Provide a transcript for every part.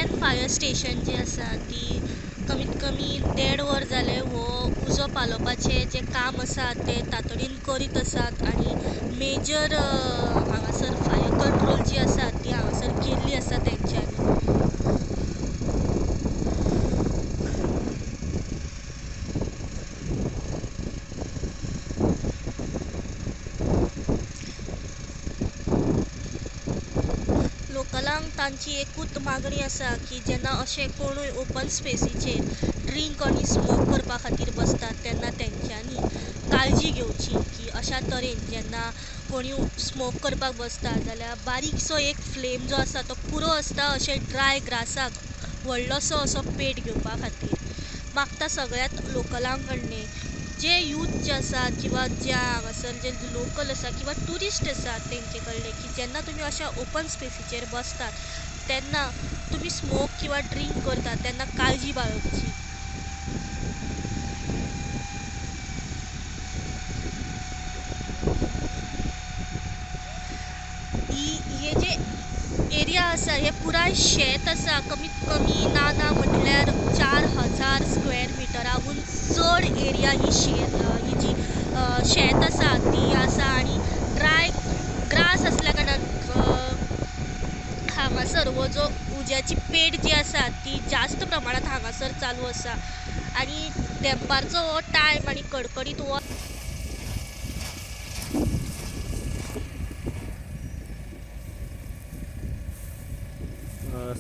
पेडण्यान fire station जी आसा ती कमीत कमी 1.5 वर जालें हो उजो पालोवपाचें जें काम आसा तें तातडीन करीत आसात आनी मेजर हांगासर फायर कंट्रोल जी आसा ती हांगासर केल्ली आसा तेंच्यांनी. लोकलांक तांची एकूच मागणी आसा की जेन्ना अशें कोणूय ओपन स्पेसीचेर ड्रिंक आनी स्मोक करपा खातीर बसतात तेन्ना तेंच्यांनी काळजी घेवची की अशा तरेन जेन्ना कोणी स्मोक करपाक बसता जाल्यार बारीकसो एक फ्लेम जो आसा तो पुरो आसता अशें ड्राय ग्रासाक व्हडलोसो असो पेट घेवपा खातीर. मागता सगळ्यात लोकलां कडले जे यूथ जे आसात किंवा जे हांगासर जे लोकल आसा किंवा ट्युरिस्ट आसात तेंचे कडले की जेन्ना तुमी अशा ओपन स्पेसीचेर बसतात तेन्ना तुमी स्मोक किंवा ड्रिंक करतात तेन्ना काळजी बाळगची. हे जे एरिया आसा हे पुराय शेत आसा. कमीत कमी ना ना म्हटल्यार 4000 स्क्वेअर मिटराहून चड एरिया ही शेत ही जी शेत आसा ती आसा आनी ड्राय ग्रास आसल्या कारणान हांगासर हो जो उज्याची पेट जी आसा ती जास्त प्रमाणांत हांगासर चालू आसा आनी देंपारचो हो टायम आनी कडकडीत हो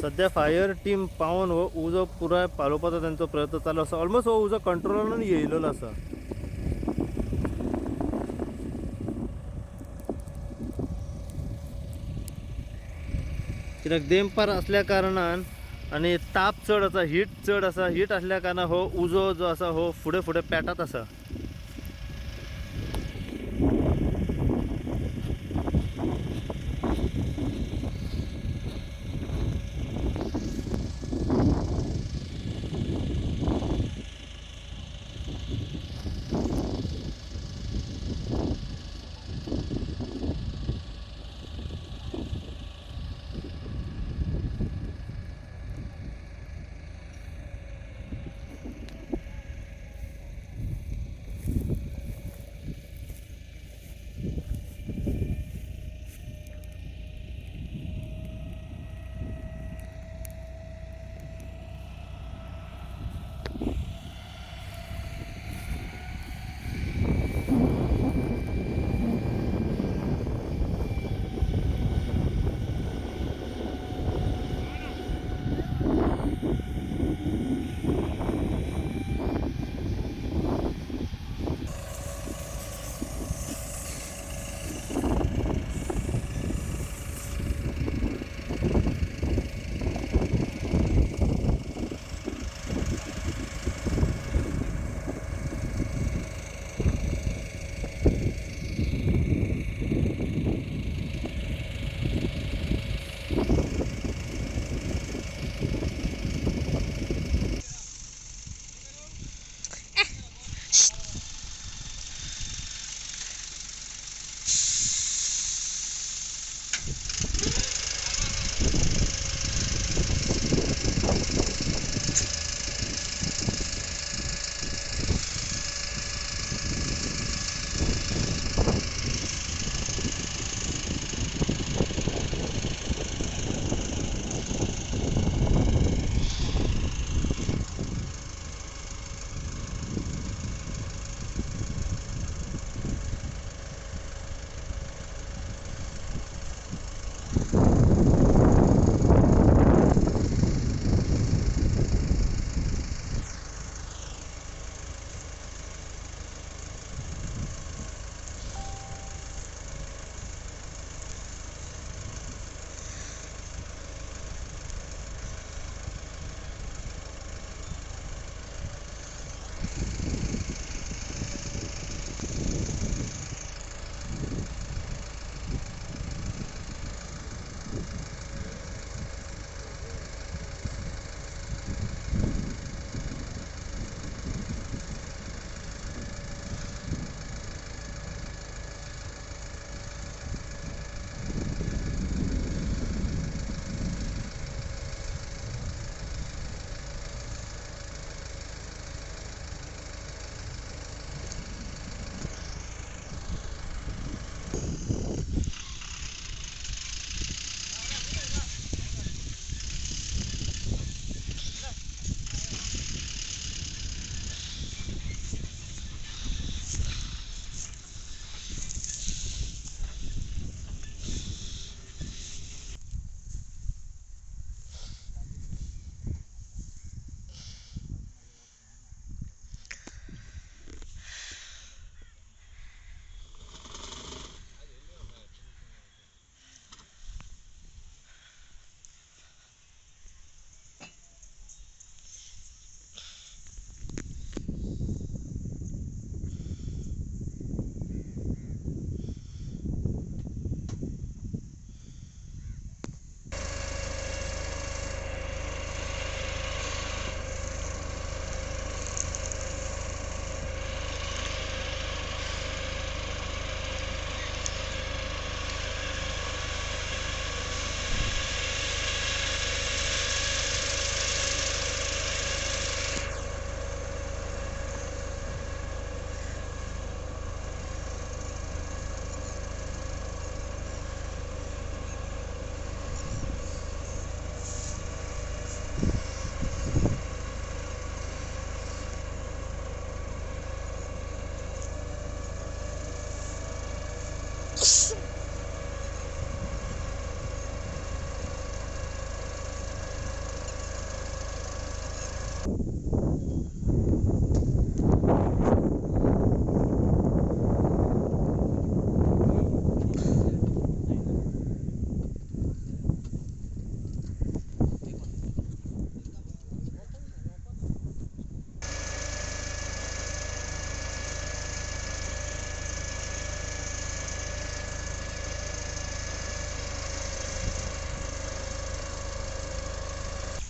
सध्या फायर टीम पावन हो उजो पुराय पालोवपाचो तांचो प्रयत्न चालू आसा. ऑलमोस्ट हो उजो कंट्रोलान येयलेलो आसा. कित्याक देंपार असल्या कारणान आनी ताप चड आसा, हीट चड आसा, हीट आसल्या कारणान हो उजो जो आसा हो फुडें फुडें पेटत आसा.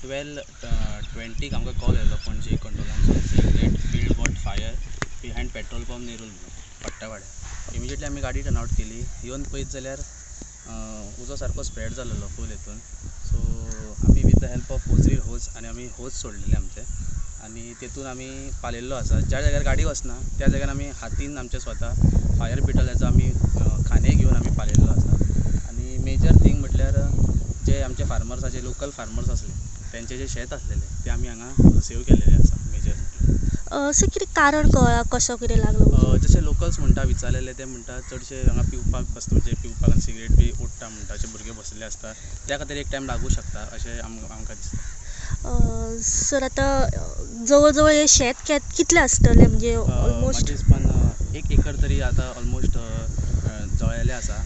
12:20 आमकां कॉल येयलो Panaji कंट्रोलांतल्यान saying that field got fire behind petrol pump Nerul म्हणून पट्टावाड्यार. इमिजिएटली आमी गाडी टर्न आवट केली. येवन पळयत जाल्यार उजो सारको स्प्रेड जाल्लो फूल हितून. सो आमी with the help of hosiery hose आनी आमी होज सोडलेले आमचे आनी तेतून आमी पालयल्लो आसा. ज्या जाग्यार गाडी वचना त्या जाग्यार आमी हातीन आमचे स्वता फायर पिटलाचो आमी खांदे घेवन आमी पालयल्लो आसा. आनी मेजर थींग म्हटल्यार जे आमचे फार्मर्स, जे लोकल फार्मर्स आसले तेंचे जे शेत आसलेले ते आमी हांगा सेव केल्लेले आसा मेजर. सर कितें कारण कळ्ळां कसो कितें लागलो? जशे लोकल्स म्हणटा विचारलेले ते म्हणटा चडशे हांगा पिवपाक बसता, म्हणजे पिवपाक आनी सिगरेट बी ओडटा म्हणटा, अशे भुरगे बसलेले आसता त्या खातीर एक टायम लागूं शकता अशें आमकां दिसता. सर आतां जवळ जवळ हे शेत कितलें आसतलें म्हणजे ऑलमोस्ट? म्हजें 1 एकर तरी आतां ऑलमोस्ट जळ्ळेलें आसा.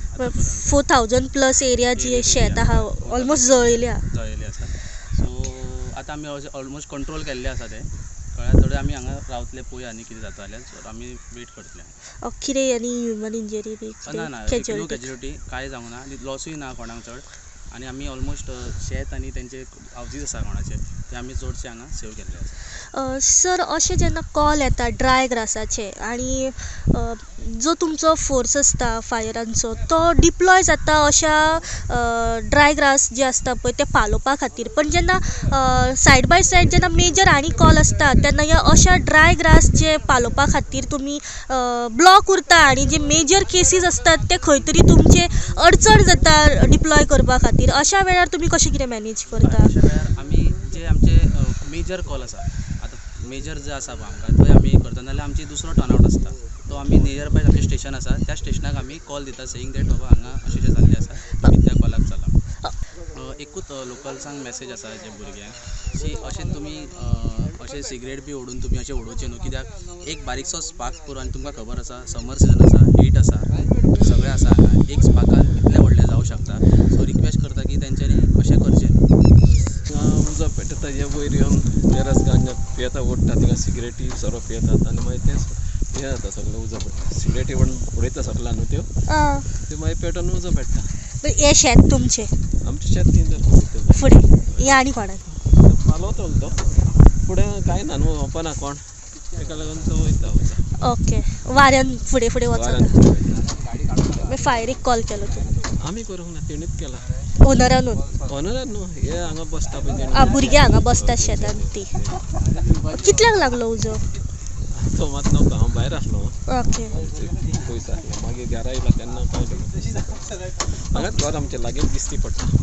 4000 प्लस एरिया जी शेत आहा ऑलमोस्ट जळिल्ली जळिल्ली आसा. सो आतां आमी ऑलमोस्ट कंट्रोल केल्ले आसा ते कळ्ळें. थोडे आमी हांगा रावतले पळोवया आनी कितें जाता जाल्यार. सो आमी वेट करतले. कितें आनी ह्युमन इंजरी बी? ना ना, नो कॅज्युअलिटी कांय जावंक ना आनी लॉसूय ना कोणाक चड. आनी आमी ऑलमोस्ट शेत आनी तेंचे हावजीस आसा कोणाचे ते आमी चडशे हांगा सेव केल्ले आसा. सर अशें जेन्ना कॉल येता ड्राय ग्रासाचे आनी जो तुमचो फोर्स आसता फायरांचो तो डिप्लॉय जाता अशा ड्राय ग्रास जे आसता पळय ते पालोवपा खातीर, पण जेन्ना सायड बाय सायड जेन्ना मेजर आनी कॉल आसता तेन्ना ह्या अशा ड्राय ग्रास जे पालोवपा खातीर तुमी ब्लॉक उरता आनी जे मेजर केसीस आसतात ते खंय तरी तुमचे अडचण जाता डिप्लॉय करपा खातीर. अशा वेळार तुमी कशें कितें मॅनेज करता? अशा वेळार आमी जे आमचे मेजर कॉल आसा आतां मेजर जे आसा पळय आमकां थंय आमी करता, नाजाल्यार आमची दुसरो टर्न आवट आसता तो आमी नियर बाय आमचें स्टेशन आसा त्या स्टेशनाक आमी कॉल दिता सेईंग that बाबा हांगा अशें अशें जाल्लें आसा तुमी त्या कॉलाक चला. एकूच लोकल्सांक मॅसेज आसा जे भुरग्यांक की अशें तुमी अशें सिगरेट बी ओडून तुमी अशें उडोवचें न्हू, कित्याक एक बारीकसो स्पार्क पुरो आनी तुमकां खबर आसा समर सिजन आसा, हीट आसा, सगळें आसा हांगा, एक स्पार्कान इतलें व्हडलें जावं शकता. सो रिक्वेस्ट करता की तेंच्यांनी अशें करचें. उजो पेट्टा ताजे वयर येवन तेरस गांजा पियेता, ओडटा, थिंगा सिगरेटी सोरो पियेतात आनी मागीर तें हें जाता सगळें उजो पेट्टा. सिगरेटी उडयता सगळ्या न्हू त्यो, त्यो मागीर पेटोवन उजो पेट्टा. हें शेत तुमचें? आमचें शेत तीन फुडें हें आनी कोणाक पालवतलो तो फुडें कांय ना न्हू, ओपना कोण तेका लागून तो वयता उजो. ओके, वाऱ्यान फुडें फुडें वचना. फायरीक कॉल केलो तुमी? आमी करूंक ना, तेणीच केला. ओनरानूच? ओनरान न्हू, हे हांगा बसता पळय भुरगे हांगा बसता शेतान ती. कितल्यांक लागलो उजो? तो मात नव्हता, हांव भायर आसलो. ओके, पयस आसलो. मागीर घरा येयला तेन्ना कळ्ळें. हांगाच घर आमचें लागींच दिसती पडटा.